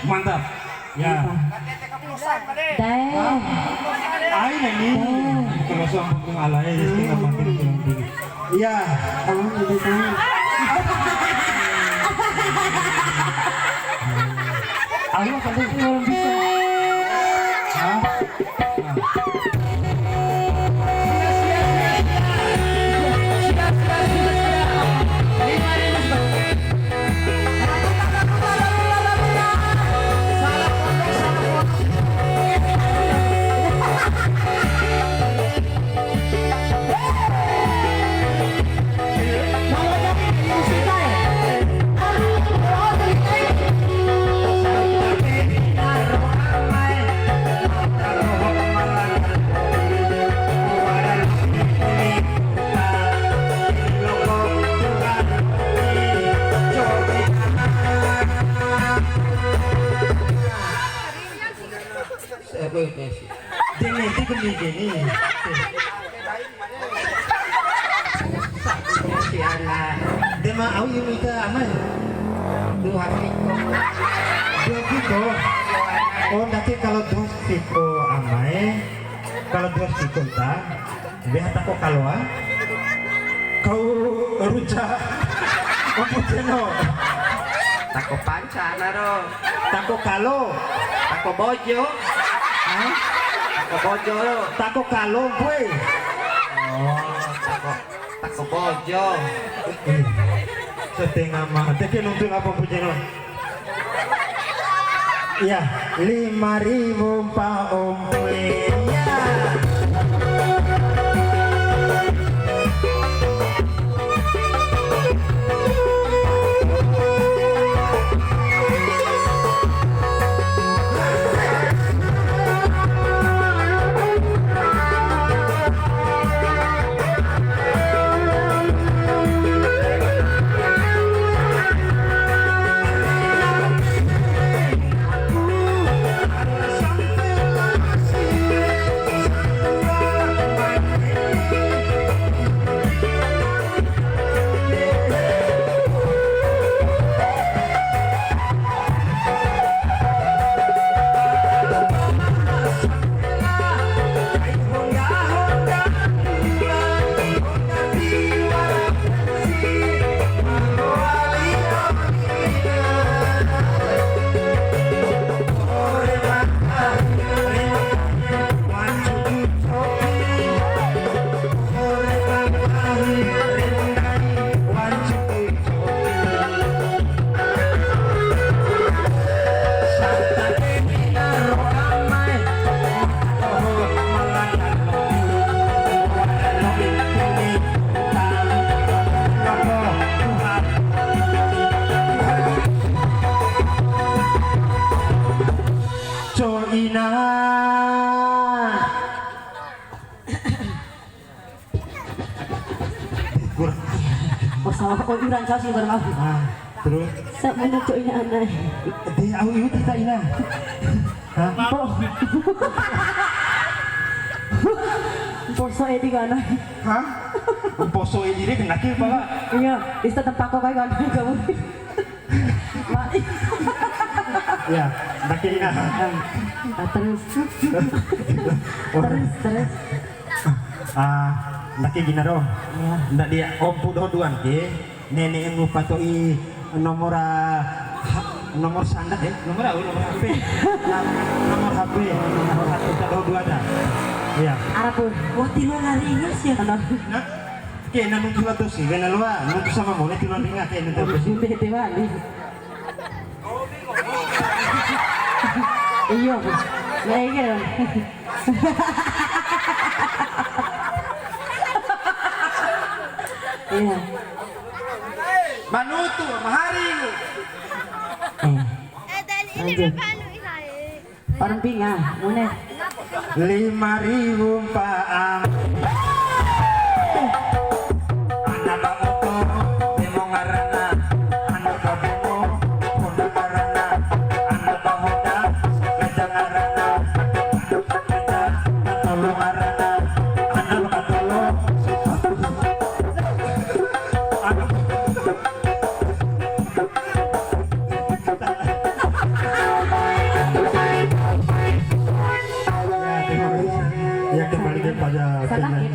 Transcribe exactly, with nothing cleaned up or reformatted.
Mantap. Ya. Dae. Ai nani. Kalau soal penting alai, setengah mati, setengah mati. Iya. Oh, gitu kan. Ayo, tadi belum bisa. Hah? Dene ti kemi gini. Dema au iu ita amai. Dua piko. Dua piko. Oh, nanti kalau dua piko amai. Kalau dua piko ta. Weha tako kalo, ah? Kau ruca. Ompu Ceno. Tako panca, naro. Tako kalo. Tako bojo. Hah? Tako bojo, ro. Tako kalo, mpue. Oh, tako, tako bojo. Eh, setengah mate ke nonton apa, Ompu Ceno? Iya, lima riwu mpa ompu e. Iya. Coina. Kurang. Oh, salah. Oh, iuran kau sih, kurang aku. Ah, terus? Sabune coina anai. De, au iu tita ina. Hah? Mpo. Mposo edi ka anai. Hah? Mposo edi re kena ke pala. Iya, ista tempako kai ka anai kamu. Ya, ndake ina. Ah, terus. Terus, terus. Ah, ndake gina ro. Ya. Ndadi ompu doho duan ke, ne'e ngupa to'i nomor, ah, ha-, nomor sanda, eh, nomor apa? Nomor H P. Ah, nomor H P. Nomor H P ta doho dua ada. Iya. Arapun. Wati lo lari ini sih. Nah. Ke, na nuntu la dosi, wena loa, nuntu sama mone tiloa ringa, ke, nuntu la dosi. Bete wali. Iyo, ya, iya. Iya. Manutu, mahari. Eh. Lanjut. Orang pinga, mune. Lima riwu mpa am. Ana ba oto, demo ngarana, ana ba bono, honda ngarana, ana ba honda, sepeda ngarana, ana ba sepeda, tolu ngarana, ana ba tolu, sepatu. Ana ba- Ede Ya, kembali kepada penyanyi.